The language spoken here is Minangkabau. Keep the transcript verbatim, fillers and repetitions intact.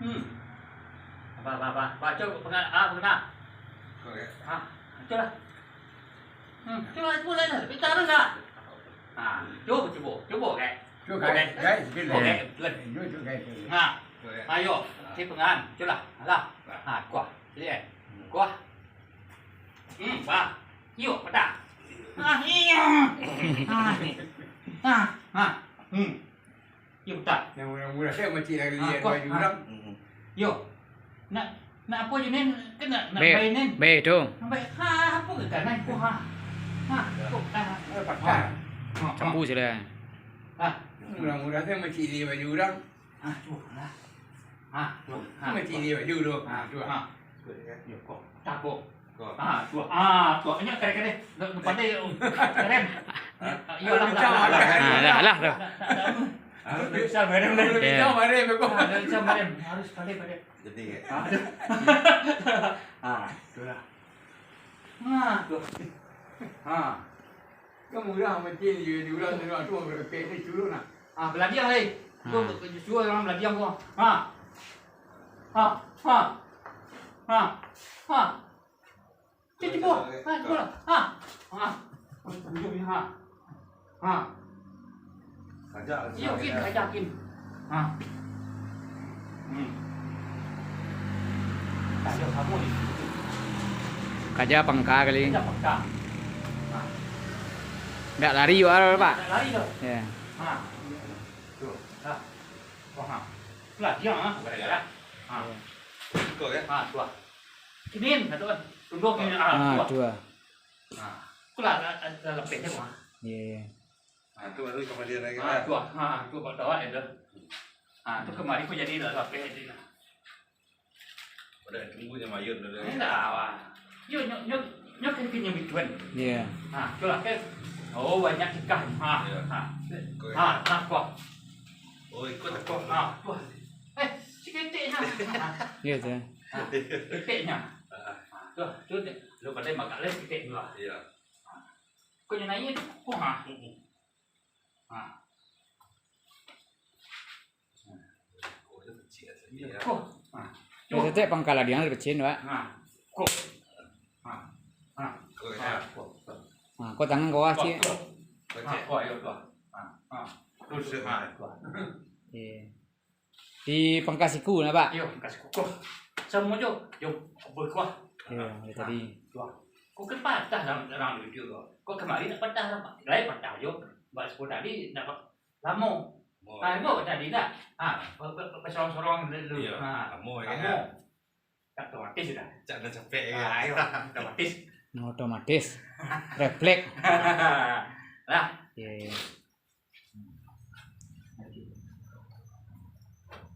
Hmm. Apa, apa, apa? Baco penga-, ah, pengenal. Kau ya? Ah, itulah. Hmm, itulah, itulah, itulah. Pintar tu lah. Ah, cuba, cuba, cuba, guys. Cuba, guys, guys, guys. Cuba, guys, betul. Cuba, cuba, guys, betul. Ha. Cuba, ya. Ayo, si pengan, itulah. Alah. Ha, kuah. Lihat. Kuah. Hmm, bah. Iyo, pedas. Ah, iyo. Ah, ah, ah. Hmm. Iyo, pedas. Nan murah-murah kan, makcik lari. Ah, lihat kuah, baju ah. Urang. Iyo. Nak, nak apo je, Nen? Kan nak, nak Be, bai, Nen? Be, tu. Nak bai. Ha, apo ke kan, Nen? Kuah, ha. Ha, kuah, ha. Eh, pedas. Ha, ha. Campur je lah. Ha. Murah-murah kan, makcik lari baju urang. Ah, tu lah. Ah, tu. Ah, tu. Makcik ni baju tu. Ah, tu. Ah. Yo, kau. Tak, kau. Kau. Ah, tu. Ah, tu. Inyo kadai-kadai. Lu, lu pandai, oh. Keren. Yo lah, lah, lah. Ah, lah, lah, tu. Tak, tak, tak. Harus bisa bareng, deh. Harus bisa bareng, kau. Ah, harus bisa bareng. Harus pandai, pandai. Jadi, ya. Ah, tu. Ah, tu lah. Ah, tu. Ah. Kan murah, makcik, di urang sana tu, berepek ni, culun lah. Ah, beladiang lai. Tu, ha. Suruh urang beladiang ko. Ha. Ha, ha. Ha. Ha. Cubo, cubo. Ha, cubo lah. Ha. Ha. Ha. Ha. Kajak, iyo, Kin, kajak, Kin. Ha. Hmm. Kajak pangka kali. Kajak pangka. Ha. Ndak lari juo, Pak. Ndak lari doh. Ya. Ha. Tu. Ha. Wah, ha. Lah, diam, ha. Gara-gara. Ha. Ya. Iko, ya? Ha, tu lah. Kinin, satu kan. Tunduk kinin. Ah, tu lah. Ah. Itulah, ah, ah, lapeh dia, Bang. Iya, iya. Ah, tu baru kamari lagi lah. Ah, tu lah. Ah, tu buat awak itu. Ah, tu kamari pun jadi lah lapeh dia. Pada tunggu je mayun dulu. Indak, Bang. Yo, nyo, nyo, nyo kan kini bituan. Iya. Ah, tu lah kan. Oh, banyak tikah. Ah, iya. Ah. Kau, ah, ah, kau. Oh, ikut aku. Ah, tu. Eh, saketek nyo. Iya, tu. Ha, keteknyo. Ha, tu, tu, tu. Lu pandai magak lai ketek tu lah. Iyo. Ha. Kok nyo naiak tu, kok, ha? Ha. Kok. Ha. Yo, ketek pangka ladiang kecil, Pak. Ha. Kok. Ha. Ha. Kok, ya. Ha, kok. Ha, kok tangan kau, cik. Kok. Ha, kok, yo, kok. Ha. Ha. Terus, ha, kok. Iya. Di pangka siku nah, Pak? Iyo, pangka siku. Kuah. Samo jo, jo, berkuah. Iyo, dari tadi. Kuah. Kok kan patah dalam, dalam video tu. Kok kamari ndak patah dah, Pak? Lai patah jo. Bak sepuluh tadi ndak pa-, lamo. Oh. Ah, lamo tadi ndak? Ah, pe-, pe-, pe-, pesorong-sorong dulu. Iyo, ah, lamo, lamo. Tak otomatis sudah. Cak dah capek, ah, kan? Iyo, otomatis. Nah, otomatis. Refleks. Lah. Iya, iya.